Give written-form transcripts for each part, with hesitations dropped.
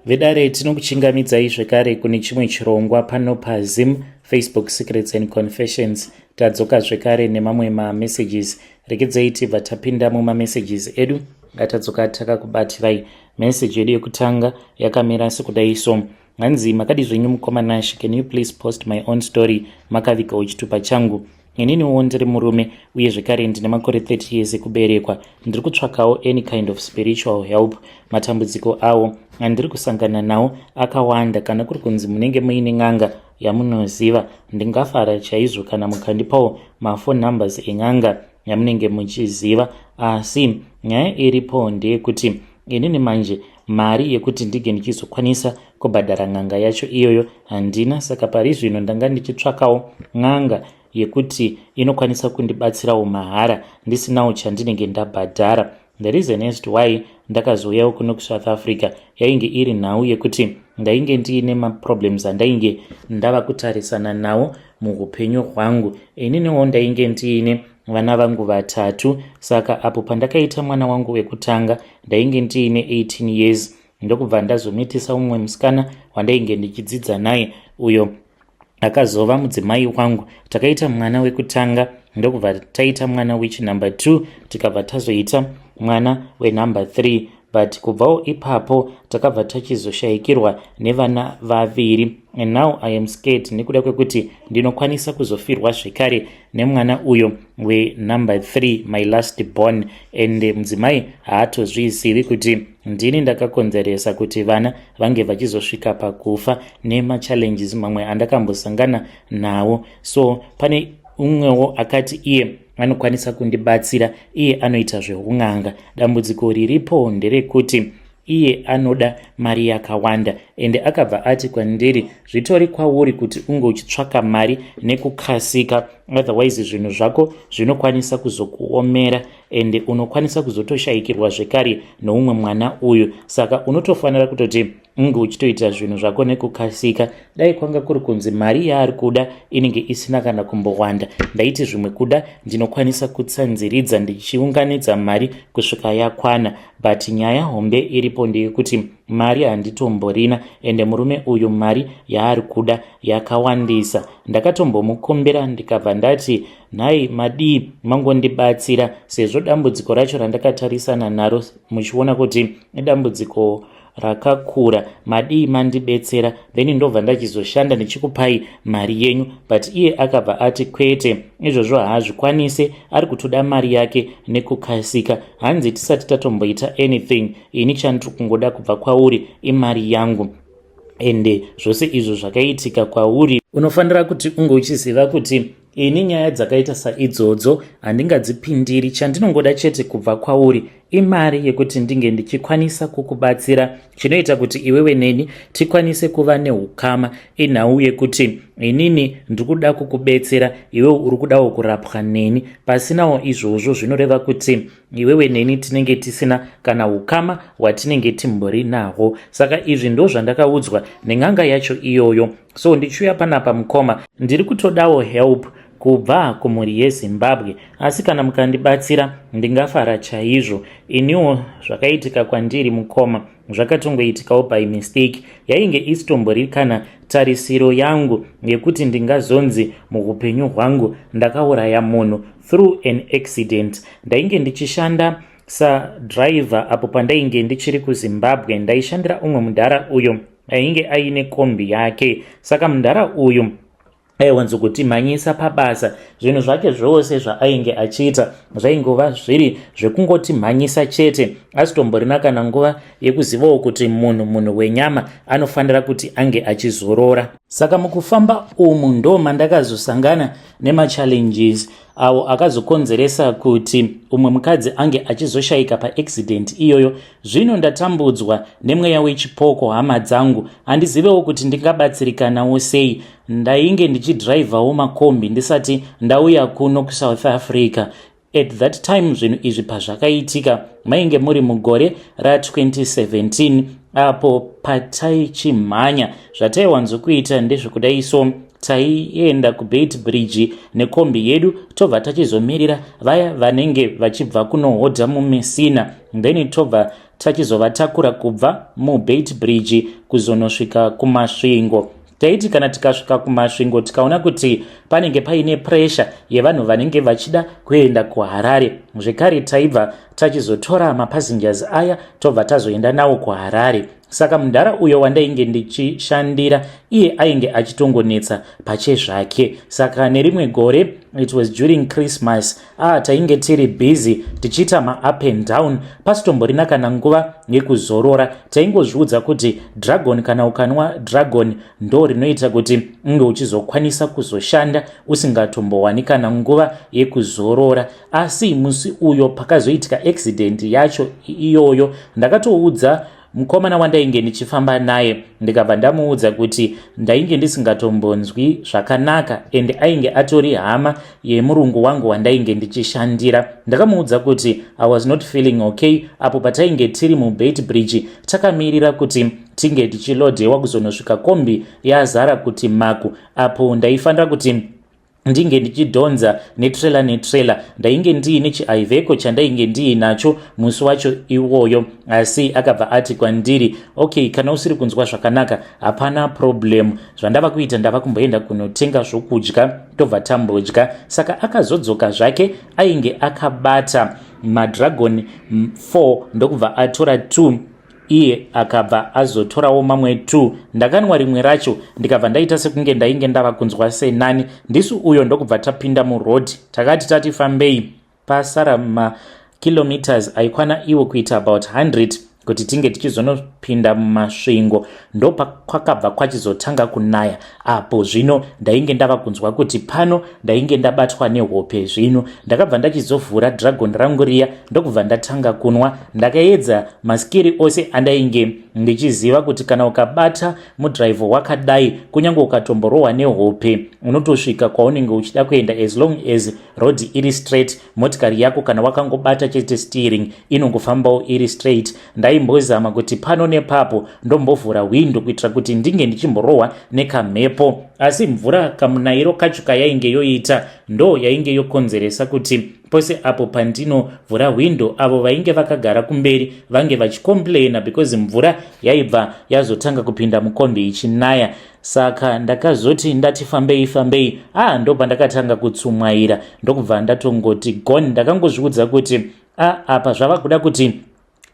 Vedare, tinokuchingamidzai zvekare kune chimwe chirongwa pano paZim Facebook Secrets and Confessions. Tadzoka zvekare nemamwe mamessages. Regedzei tibva tapinda mumamessages edu atadzoka takakubatirai. Message yedu yekutanga yakamira sekudai so. Hanzi, "Makadi zvenyu mukoma Nash? Can you please post my own story makavigawo chitupa changu? Ininiwo ndiri murume uye zvekare ndine makore 30 years ekuberekwa. Ndiri kutsvakawo any kind of spiritual help. Matambudziko awo andiri kusangana nawo akawanda. Kana kuri kunzi munenge muine n'anga yamunoziva, ndingafara chaizvo kana mukandipawo maphone numbers en'anga yamunenge muchiziva. Asi nyaya iripo ndeyekuti inini manje mari yekuti ndinge ndichizokwanisa kubhadhara n'anga yacho iyoyo handina. Saka pari zvino ndanga ndichitsvakawo n'anga yekuti inokwanisa kundibatsirawo mahara, ndisinawo chandinenge ndabhadhara. The reason as to why ndakazouyawo kuno kuSouth Africa yainge iri nhau yekuti ndainge ndiine maproblems andainge ndava kutarisana nawo muupenyu hwangu. Ininiwo ndainge ndiine vana vangu vatatu. Saka apo pandakaita mwana wangu wekutanga ndainge ndiine 18 years, ndokubva ndazomitisa mumwe musikana wandainge ndichidzidza naye, uyo akazova mudzimai wangu. Takaita mwana wekutanga, ndokubva taita mwana wechinumber 2, tikabva tazoita mwana wenumber 3. But kubvawo ipapo takabva tachizoshayikirwa nevana vaviri, and now I am scared nekuda kwekuti ndinokwanisa kuzofirwa zvekare nemwana uyo wenumber 3, my last born, and mudzimai haatozvizivi kuti ndini ndakakonzeresa kuti vana vange vachizosvika pakufa nemachallenges mamwe andakambosangana nawo. So pane umwewo akati iye anokwanisa kundibatsira, iye anoita zveun'anga. Dambudziko riripo nderekuti iye anoda mari yakawanda, ende akabva ati kwandiri, zvitori kwauri kuti unge uchitsvaka mari nekukasika, otherwise zvinhu zvako zvinokwanisa kuzokuomera, ende unokwanisa kuzotoshayikirwa zvekare noumwe mwana uyu. Saka unotofanira kutoti unge uchitoita zvinhu zvako nekukasika. Dai kwanga kuri kunzi mari yaari kuda inenge isina kana kumbowanda, ndaiti zvimwe kuda ndinokwanisa kutsanziridza ndichiunganidza mari kusvika yakwana. But nyaya hombe iripo ndeyekuti mari handitomborina, ende murume uyu mari yaari kuda yakawandisa. Ndakatombomukumbira, ndikabva ndati, nhai, madii mangondibatsira, sezvo dambudziko racho randakatarisana naro muchiona kuti idambudziko rakakura? Madii mandibetsera, then ndobva ndachizoshanda ndichikupai mari yenyu? But iye akabva ati kwete, izvozvo haazvikwanise, ari kutoda mari yake nekukasika. Hanzi, tisati tatomboita anything, ini chandiri kungoda kubva kwauri imari yangu, ende zvose izvo zvakaitika kwauri unofanira kuti unge uchiziva kuti ini nyaya dzakaita saidzodzo handingadzipindiri. Chandinongoda chete kubva kwauri imari yekuti ndinge ndichikwanisa kukubatsira. Chinoita kuti iwewe neni tikwanise kuva neukama inhau yekuti inini ndiri kuda kukubetsera, iwewe uri kudawo kurapwa neni. Pasinawo izvozvo, zvinoreva kuti iwewe neni tinenge tisina kana ukama hwatinenge timbori nahwo. Saka izvi ndo zvandakaudzwa nen'anga yacho iyoyo. So ndichiuya panapa mukoma, ndiri kutodawo help kubva kumhuri yeZimbabwe, asi kana mukandibatsira ndingafara chaizvo. Iniwo zvakaitika kwandiri mukoma zvakatongoitikawo by mistake. Yainge isitombori kana tarisiro yangu yekuti ndingazonzi muupenyu hwangu ndakauraya munhu through an accident. Ndainge ndichishanda sadriver apo pandainge ndichiri kuZimbabwe. Ndaishandira umwe mudhara uyo ainge aine kombi yake. Saka mudhara uyu aiwanzokutimhanyisa pabasa. Zvinhu zvake zvose zvaainge achiita zvaingova zviri zvekungotimhanyisa chete, asitomborina kana nguva yekuzivawo kuti munhu wenyama anofanira kuti ange achizorora. Saka mukufamba umu ndo mandakazosangana nemachallenges awo akazokonzeresa kuti umwe mukadzi ange achizoshayika paaccident iyoyo. Zvino ndatambudzwa nemweya wechipoko, hama dzangu, handizivewo kuti ndingabatsirikanawo sei. Ndainge ndichidhiraivhawo makombi ndisati ndauya kuno kuSouth Africa. At that time zvinhu izvi pazvakaitika mainge muri mugore ra2017. Apo pataichimhanya, zvataiwanzokuita ndezvekudai so. Taienda kuBeitbridge nekombi yedu tobva tachizomirira vaya vanenge vachibva kunohodha muMessina, then tobva tachizovatakura kubva muBeitbridge kuzonosvika kuMasvingo. Taiti kana tikasvika kuMasvingo tikaona kuti panenge paine pressure yevanhu vanenge vachida kuenda kuHarare zvekare, taibva tachizotora mapassengers aya tobva tazoenda nawo kuHarare. Saka mudhara uyo wandainge ndichishandira iye ainge achitongonetsa pachezvake. Saka nerimwe gore, it was during Christmas, tainge tiri busy tichiita maup and down, pasitomborina kana nguva yekuzorora. Taingozviudza kuti dragon, kana ukanwa dragon ndo rinoita kuti unge uchizokwanisa kuzoshanda usingatombowani kana nguva yekuzorora. Asi musi uyo pakazoitika accident yacho iyoyo, ndakatoudza mukomana wandainge ndichifamba naye, ndikabva ndamuudza kuti ndainge ndisingatombonzwi zvakanaka, and ainge atori hama yemurungu wangu wandainge ndichishandira. Ndakamuudza kuti I was not feeling okay apo patainge tiri muBeitbridge takamirira kuti tinge tichilodhewa kuzonosvika kombi yazara kuti maku, apo ndaifanira kuti ndinge ndichidhonza netrailer netrailer. Ndainge ndiine chiIveco chandainge ndiinacho musi wacho iwoyo. Asi akabva ati kwandiri, "Okay, kana usiri kunzwa zvakanaka hapana problem. Zvandava kuita, ndava kumboenda kunotenga zvokudya, tobva tambodya." Saka akazodzoka zvake ainge akabata madragon 4, ndokubva atora 2, iye akabva azotorawo mamwe 2. Ndakanwa rimwe racho, ndikabva ndaita sekunge ndainge ndava kunzwa senani. Ndisu uyo ndokubva tapinda muroad. Takati tati fambei, pasara makilometers aikwana iwo kuita about 100 kuti tinge tichizonopinda muMasvingo, ndopakwakabva kwachizotanga kunaya. Apo zvino ndainge ndava kunzwa kuti pano ndainge ndabatwa nehope. Zvino ndakabva ndachizovhura dragon rangu riya, ndokubva ndatanga kunwa. Ndakaedza maskiri ose andainge ndichiziva kuti kana ukabata mudhiraivho wakadai, kunyange ukatomborohwa nehope, unotosvika kwaunenge uchida kuenda, as long as road iri straight. Motikari yako kana wakangobata chete steering, inongofambawo iri straight. Ndaimbozama kuti pano nepapo ndombovhura hwindo kuitira kuti ndinge ndichimborohwa nekamhepo, asi mvura kamunayiro kacho kayainge yoita ndo yainge yokonzeresa kuti pose apo pandinovhura hwindo, avo vainge vakagara kumberi vange vachicomplaina, because mvura yaibva yazotanga kupinda mukombi ichinaya. Saka ndakazoti ndati fambei fambei, ndo pandakatanga kutsumwaira, ndokubva ndatongoti gone. Ndakangozviudza kuti apa zvava kuda kuti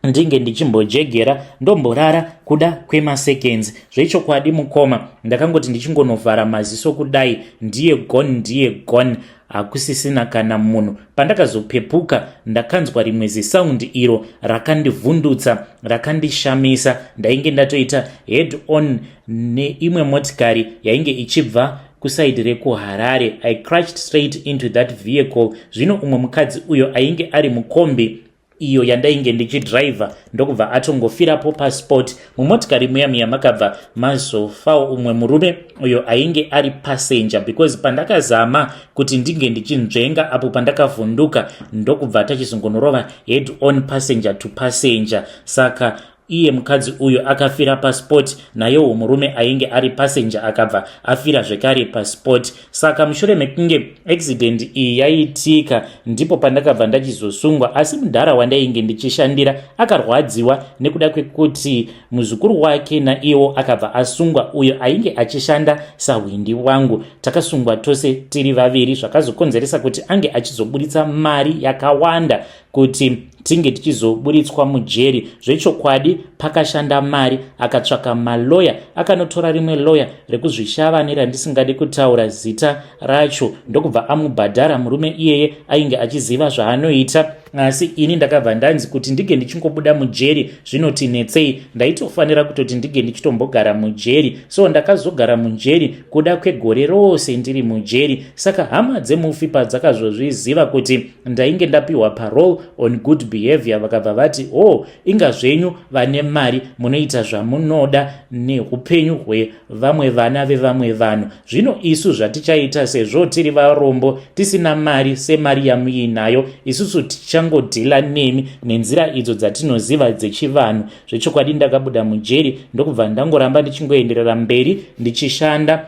ndinge ndichimbojegera, ndomborara kuda kwemaseconds. Zvechokwadi mukoma, ndakangoti ndichingonovhara maziso kudai, ndiye gone, ndiye gone, hakusisina kana munhu. Pandakazopepuka, ndakanzwa rimwe zisound iro rakandivhundutsa, rakandishamisa. Ndainge ndatoita head on neimwe motikari yainge ichibva kuside rekuHarare. I crashed straight into that vehicle. Zvino umwe mukadzi uyo ainge ari mukombi iyo yandainge ndichidhiraivha ndokubva atongofirapo paspot. Mumotikari muya muya makabva mazofawo umwe murume uyo ainge ari passenger, because pandakazama kuti ndinge ndichinzvenga apo pandakavhunduka, ndokubva tachizongonorova head on, passenger to passenger. Saka iye mukadzi uyu akafira paspot, nayewo murume ainge ari passenger akabva afira zvekare paspot. Saka mushure mekunge accident iyi yaitika, ndipo pandakabva ndachizosungwa. Asi mudhara wandainge ndichishandira akarwadziwa nekuda kwekuti muzukuru wake naiwo akabva asungwa, uyo ainge achishanda sahwindi wangu. Takasungwa tose tiri vaviri, zvakazokonzeresa kuti ange achizoburitsa mari yakawanda kuti tinge tichizoburitswa mujeri. Zvechokwadi pakashanda mari, akatsvaka maloya, akanotora rimwe loya rekuzvishavane randisingadi kutaura zita racho, ndokubva amubhadhara. Murume iyeye ainge achiziva zvaanoita. Asi ini ndakabva ndanzi kuti ndinge ndichingobuda mujeri zvinotinetsei, ndaitofanira kutoti ndinge ndichitombogara mujeri. So ndakazogara mujeri kuda kwegore rose ndiri mujeri. Saka hama dzemufi padzakazozviziva kuti ndainge ndapiwa parole on good behavior, vakabva vati, "O oh, inga zvenyu vane mari munoita zvamunoda neupenyu hwevamwe vana vevamwe vanhu. Zvino isu zvatichaita, sezvo tiri varombo tisina mari semari yamuinayo, isusu tichangodhila nemi nenzira idzo dzatinoziva dzechivanhu." Zvechokwadi ndakabuda mujeri, ndokubva ndangoramba ndichingoenderera mberi ndichishanda.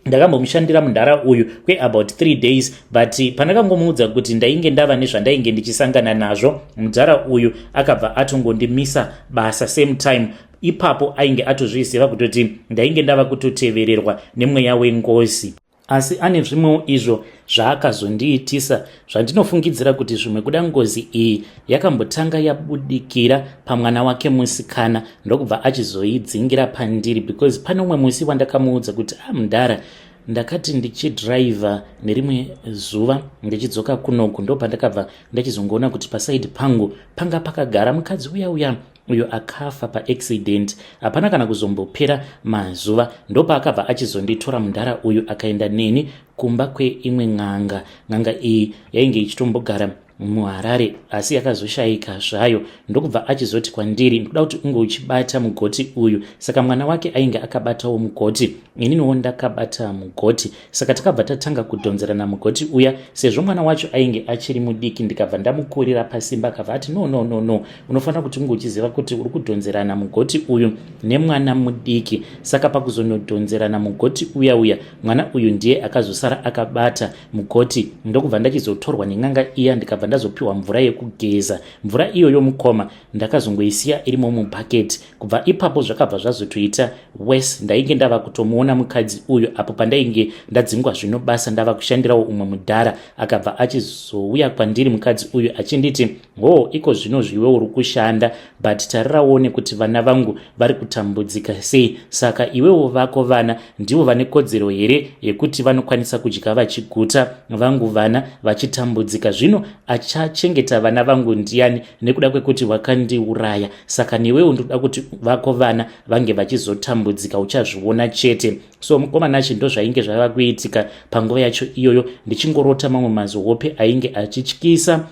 Ndakambomushandira mundhara uyu kweabout 3 days, but pandakangomuudza kuti ndainge ndava nezvandainge ndichisangana nazvo, mudhara uyu akabva atongondimisa basa same time ipapo. Ainge atozviziva kutoti ndainge ndava kutotevererwa nemweya wengozi, asi ane zvimwewo izvo zvaakazondiitisa zvandinofungidzira kuti zvimwe kuda ngozi iyi yakambotanga yabudikira pamwana wake musikana, ndokubva achizoidzingira pandiri, because pane umwe musi wandakamuudza kuti, "A ah, mudhara, ndakati ndichidhiraivha nerimwe zuva ndichidzoka kunoku, ndo pandakabva ndachizongoona kuti pasaidi pangu panga pakagara mukadzi uya uya uyo akafa paaccident." Hapana kana kuzombopera mazuva, ndopaakabva achizonditora mundara uyu, akaenda neni kumba kweimwe n'anga. N'anga iyi yainge ichitombogara muHarare, asi yakazoshayika zvayo. Ndokubva achizoti kwandiri, "Ndoda kuti unge uchibata mugoti uyu." Saka mwana wake ainge akabatawo mugoti, ininiwo ndakabata mugoti, saka takabva tatanga kudhonzerana mugoti uya. Sezvo mwana wacho ainge achiri mudiki, ndikabva ndamukurira pasimba. Akabva ati, "No, no, no, no, unofanira kuti unge uchiziva kuti uri kudhonzerana mugoti uyu nemwana mudiki." Saka pakuzonodhonzerana mugoti uya uya, mwana uyu ndiye akazosara akabata mugoti. Ndokubva ndachizotorwa nen'anga iya, ndikabva ndazopiwa mvura yekugeza. Mvura iyoyo, mukoma, ndakazongoisiya irimo mubhaketi. Kubva ipapo zvakabva zvazotoita worse. Ndainge ndava kutomuona mukadzi uyu apo pandainge ndadzingwa zvino basa, ndava kushandirawo umwe mudhara. Akabva achizouya kwandiri mukadzi uyu achinditi, "Ho, iko zvino zviwe uri kushanda, but tariraone kuti vana vangu vari kutambudzika sei. Saka iwewo vako vana ndivo vane kodzero here yekuti vanokwanisa kudya vachiguta, vangu vana vachitambudzika? Zvino achachengeta vana vangu ndiani nekuda kwekuti wakandiuraya? Saka newewo ndoda kuti vako vana vange vachizotambudzika, uchazviona chete." So mukomana achi, ndo zvainge zvava kuitika panguva yacho iyoyo, ndichingorota mamwe mazihope ainge achityisa.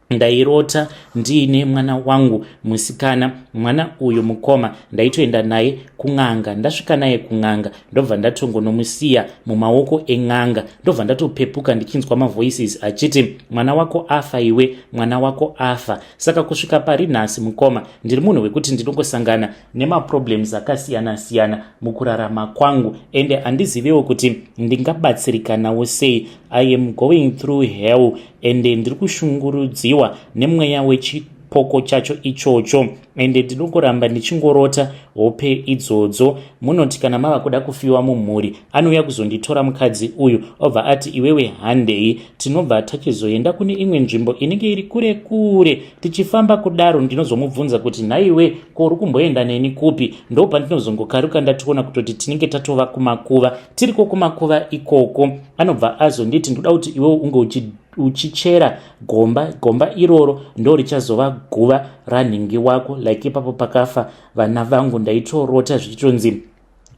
Ndairota ndiine mwana wangu musikana. Mwana uyu, mukoma, ndaitoenda naye kun'anga. Ndasvika naye kun'anga, ndobva ndatongonomusiya mumaoko en'anga, ndobva ndatopepuka ndichinzwa mavoices achiti, "Mwana wako afa iwe, mwana wako afa." Saka kusvika pari nhasi, mukoma, ndiri munhu wekuti ndinongosangana nemaproblems akasiyana-siyana mukurarama kwangu, ende handizivewo kuti ndingabatsirikanawo sei. I am going through hell, ende ndiri kushungurudziwa nemweya wechipoko chacho ichocho, ende ndinongoramba ndichingorota hope idzodzo. Munoti kana mava kuda kufiwa mumhuri, anouya kuzonditora mukadzi uyu, obva ati, "Iwewe, handei." Tinobva tachizoenda kune imwe nzvimbo inenge iri kure kure. Tichifamba kudaro, ndinozomubvunza kuti, "Nhaiwe, ko uri kumboenda neni kupi?" Ndo pandinozongokaruka ndationa kutoti tinenge tatova kumakuva. Tiriko kumakuva ikoko, anobva azonditi, "Ndoda kuti iwewe unge uchichera gomba. Gomba iroro ndo richazova guva ranhingi wako." Like ipapo pakafa vana vangu, ndaitorota zvichitonzi,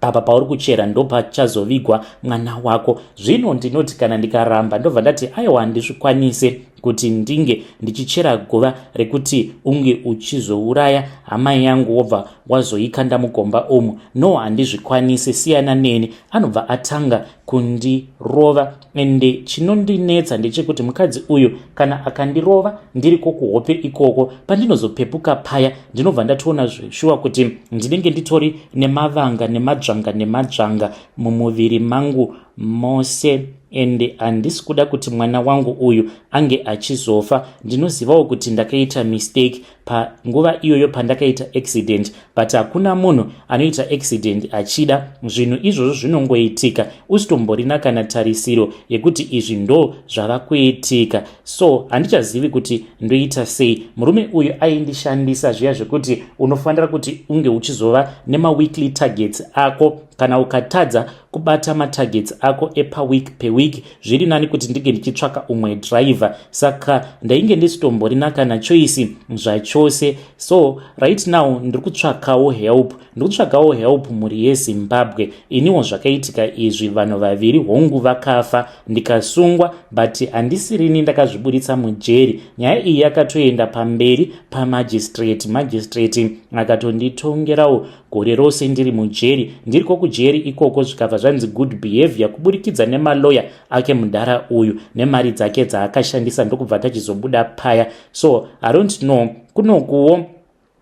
"Apa pauri kuchera ndo pachazovigwa mwana wako." Zvino ndinoti kana ndikaramba, ndobva ndati, "Aiwa, handizvikwanise kuti ndinge ndichichera guva rekuti unge uchizouraya hama yangu, wobva wazoikanda mugomba umu. No, handizvikwanisi, siyana neni." Anobva atanga kundirova, ende chinondinetsa ndechekuti mukadzi uyu kana akandirova ndiriko kuhope ikoko, pandinozopepuka paya, ndinobva ndatoona zveshuwa kuti ndinenge nditori nemavanga nemadzvanga nemadzvanga mumuviri mangu mose. Ende handisi kuda kuti mwana wangu uyu ange achizofa. Ndinozivawo kuti ndakaita mistake panguva iyoyo pandakaita accident, but hakuna munhu anoita accident achida. Zvinhu izvozvo zvinongoitika usitomborina kana tarisiro yekuti izvi ndo zvava kuitika. So handichazivi kuti ndoita sei. Murume uyu aindishandisa zviya zvekuti unofanira kuti unge uchizova nemaweekly targets ako. Kana ukatadza kubata matargets ako epaweek peweek, zviri nani kuti ndinge ndichitsvaka umwe driver. Saka ndainge ndisitomborina kana choice zvachose. So right now ndiri kutsvakawo help, ndiri kutsvakawo help, mhuri yeZimbabwe. Iniwo zvakaitika izvi, vanhu vaviri hongu vakafa, ndikasungwa, but handisirini ndakazviburitsa mujeri. Nyaya iyi yakatoenda pamberi pamagistrate. Magistrate akatonditongerawo gore rose ndiri mujeri. Ndiriko kujeri ikoko, zvikabva zvanzi good behavior kuburikidza nemaloya ake mudhara uyu nemari dzake dzaakashandisa, ndokubva tachizobuda paya. So I don't know kunokuwo.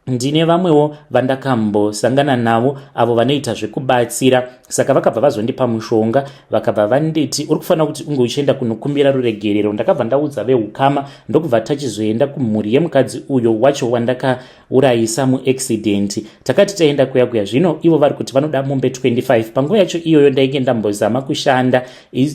Ndine vamwewo vandakambosangana navo avo vanoita zvekubatsira, saka vakabva vazondipa mushonga, vakabva vanditi uri kufanira kuti unge uchienda kunokumbira ruregerero. Ndakabva ndaudza veukama, ndokubva tachizoenda kumhuri yemukadzi uyo wacho wandakaurayisa muaccident. Takati taenda kuya kuya, zvino ivo vari kuti vanoda mombe 25. Panguva yacho iyoyo ndainge ndambozama kushanda.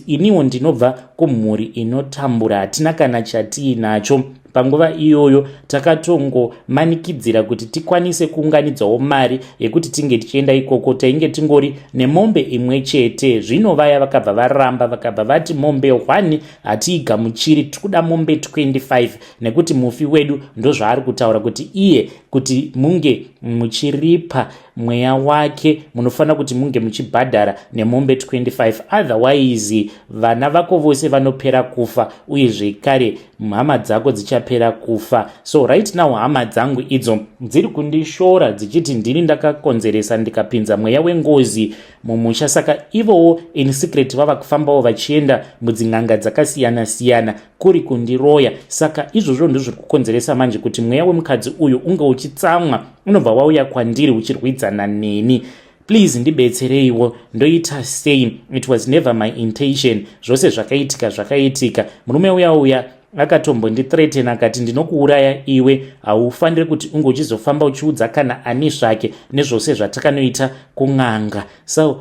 Iniwo ndinobva kumhuri inotambura, hatina kana chatiinacho. Panguva iyoyo takatongomanikidzira kuti tikwanise kuunganidzawo mari yekuti tinge tichienda ikoko. Tainge tingori nemombe imwe chete. Zvino vaya vakabva varamba, vakabva vati mombe 1 hatiigamuchiri, tiri kuda mombe 25, nekuti mufi wedu ndozvaari kutaura kuti iye kuti munge muchiripa mweya wake munofanira kuti munge muchibhadhara nemombe 25, otherwise vana vako vose vanopera kufa, uye zvekare hama dzako dzichapera kufa. So right now hama dzangu idzo dziri kundishora dzichiti ndini ndakakonzeresa, ndikapinza mweya wengozi mumusha. Saka ivowo in secret vava kufambawo vachienda mudzin'anga dzakasiyana-siyana kuri kundiroya. Saka izvozvo ndozviri kukonzeresa manje kuti mweya wemukadzi uyu unge uchitsamwa, unobva wauya kwandiri uchirwidzana neni. Please ndibetsereiwo, ndoita sei? It was never my intention. Zvose zvakaitika zvakaitika. Murume uya uya akatombondithreaten akati, "Ndinokuuraya iwe, haufaniri kuti unge uchizofamba uchiudza kana ani zvake nezvose zvatakanoita kun'anga."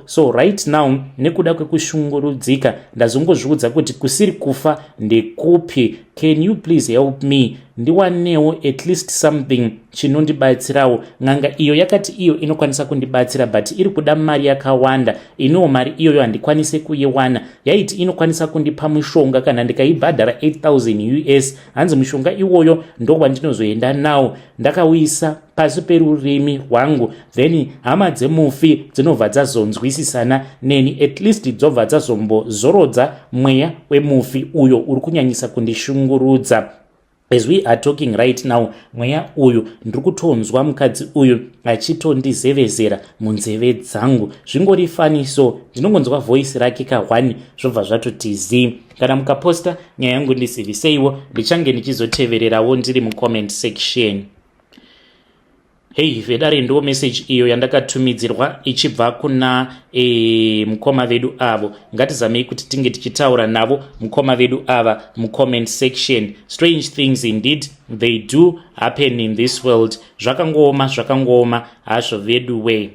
So right now, nekuda kwekushungurudzika, ndazongozviudza kuti kusiri kufa ndekupi? Can you please help me, ndiwanewo at least something chinondibatsirawo? N'anga iyo yakati iyo inokwanisa kundibatsira, but iri kuda mari yakawanda. Iniwo mari iyoyo handikwanisi kuiwana. Yaiti inokwanisa kundipa mushonga kana ndikaibhadhara 8000 US. Hanzi mushonga iwoyo ndo wandinozoenda nawo, ndakauisa pasi perurimi rwangu, then hama dzemufi dzinobva dzazonzwisisana neni, at least dzobva dzazombozorodza mweya wemufi uyo uri kunyanyisa kundishungurudza. As we are talking right now, mweya uyu ndiri kutonzwa mukadzi uyu achitondizevezera munzeve dzangu. Zvingori funny, so ndinongonzwa voice rake ka1, zvobva zvatoti zii. Kana mukaposta nyaya yangu, ndiziviseiwo, ndichange ndichizotevererawo ndiri mucomment section. Hei vedare, ndo message iyo yandakatumidzirwa ichibva kuna mukoma vedu avo. Ngatizamei kuti tinge tichitaura navo mukoma vedu ava mucomment section. Strange things indeed, they do happen in this world. Zvakangooma, zvakangooma hazvo vedu we.